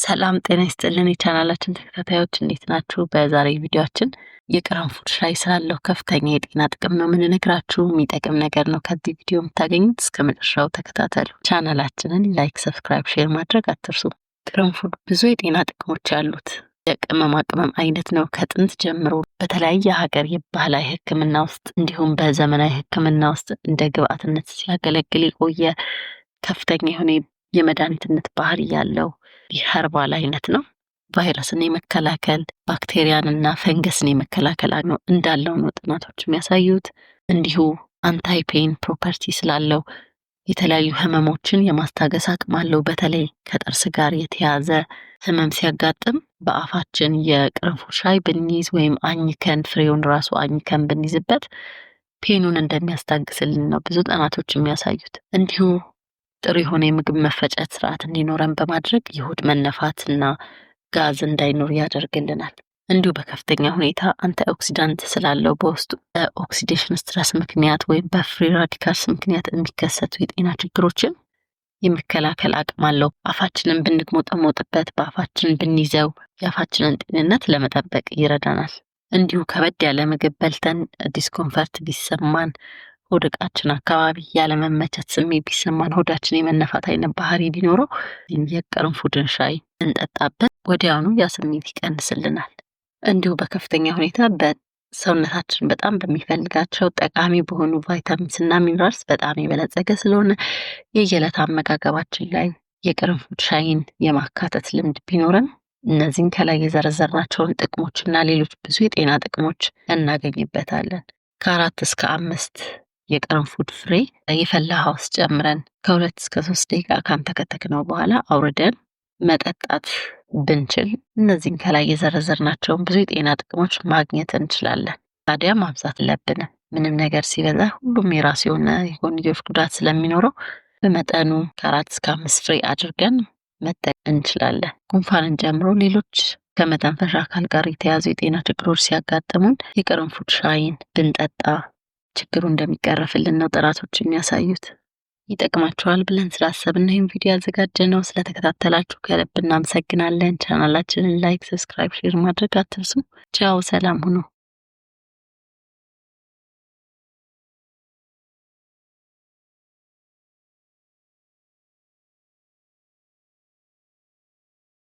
ሰላም ጤና ይስጥልን የቻናላችን ተከታታዮች፣ እንዴት ናችሁ? በዛሬ ቪዲዮአችን የቅርንፉድ ሻይ ስላለው ከፍተኛ የጤና ጥቅም ነው የምንነግራችሁ። የሚጠቅም ነገር ነው ከዚህ ቪዲዮ የምታገኙት። እስከ መጨረሻው ተከታተሉ። ቻናላችንን like፣ subscribe፣ share ማድረግ አትርሱ። ቅርንፉድ ብዙ የጤና ጥቅሞች ያሉት የቅመማ ቅመም አይነት ነው። ከጥንት ጀምሮ በተለያየ ሀገር የባህላዊ ሕክምና ውስጥ እንዲሁም በዘመናዊ ሕክምና ውስጥ እንደ ግብአትነት ሲያገለግል የቆየ ከፍተኛ የሆነ የመድኃኒትነት ባህሪ ያለው herbal አይነት ነው። ቫይረስን የመከላከል፣ ባክቴሪያንና ፈንገስን የመከላከል እንዳለው ነው ጥናቶች የሚያሳዩት። እንዲሁ anti pain property ስላለው የተለያዩ ህመሞችን የማስታገስ አቅም አለው። በተለይ ከጥርስ ጋር የተያዘ ህመም ሲያጋጥም በአፋችን የቅርንፉድ ሻይ ብንይዝ ወይም አኝከን፣ ፍሬውን ራሱ አኝከን ብንይዝበት pain ኑን እንደሚያስታግስልን ነው ብዙ ጥናቶች የሚያሳዩት። እንዲሁ ጥሩ የሆነ የምግብ መፈጨት ስርዓት እንዲኖረን በማድረግ የሆድ መነፋትና ጋዝ እንዳይኖር ያደርግልናል። እንዲሁ በከፍተኛ ሁኔታ antioxidant ስላለው በውስጡ በ oxidation stress ምክንያት ወይም በ free radicals ምክንያት የሚከሰቱ የጤና ችግሮችን የመከላከል አቅም አለው። አፋችንን ብንግሞጠሞጥበት፣ በአፋችን ብንይዘው የአፋችንን ጤንነት ለመጠበቅ ይረዳናል። እንዲሁ ከበድ ያለ ምግብ በልተን discomfort ቢሰማን፣ ሆድ ዕቃችን አካባቢ ያለመመቸት ስሜት ቢሰማን፣ ሆዳችን የመነፋት አይነት ባህሪ ቢኖረው የቅርንፉድን ሻይ እንጠጣበት፣ ወዲያውኑ ያ ስሜት ይቀንስልናል። እንዲሁ በከፍተኛ ሁኔታ በሰውነታችን በጣም በሚፈልጋቸው ጠቃሚ በሆኑ ቫይታሚንስ እና minerals በጣም የበለጸገ ስለሆነ የየዕለት አመጋገባችን ላይ የቅርንፉድ ሻይን የማካተት ልምድ ቢኖረን እነዚህን ከላይ የዘረዘርናቸውን ጥቅሞች እና ሌሎች ብዙ የጤና ጥቅሞች እናገኝበታለን። ከ4 እስከ 5 የቅርንፉድ ፍሬ የፈላ ውሃ ውስጥ ጨምረን ከ2 እስከ 3 ደቂቃ ካንተከተክነው በኋላ አውርደን መጠጣት ብንችል እነዚህን ከላይ የዘረዘርናቸውን ብዙ የጤና ጥቅሞች ማግኘት እንችላለን። ታዲያ ማብዛት የለብንም። ምንም ነገር ሲበዛ ሁሉም የራሱ የሆነ የጎንዮሽ ጉዳት ስለሚኖረው በመጠኑ ከ4 እስከ 5 ፍሬ አድርገን መጠቀም እንችላለን። ጉንፋንን ጨምሮ ሌሎች ከመተንፈሻ አካል ጋር የተያያዙ የጤና ችግሮች ሲያጋጥሙን የቅርንፉድ ሻይን ብንጠጣ ችግሩ እንደሚቀረፍልን ነው ጥናቶች የሚያሳዩት። ይጠቅማችኋል ብለን ስላሰብን ይህን ቪዲዮ ያዘጋጀነው። ስለተከታተላችሁ ከልብ እናመሰግናለን። ቻናላችንን like፣ subscribe፣ share ማድረግ አትርሱ። ቻው፣ ሰላም ሁኑ።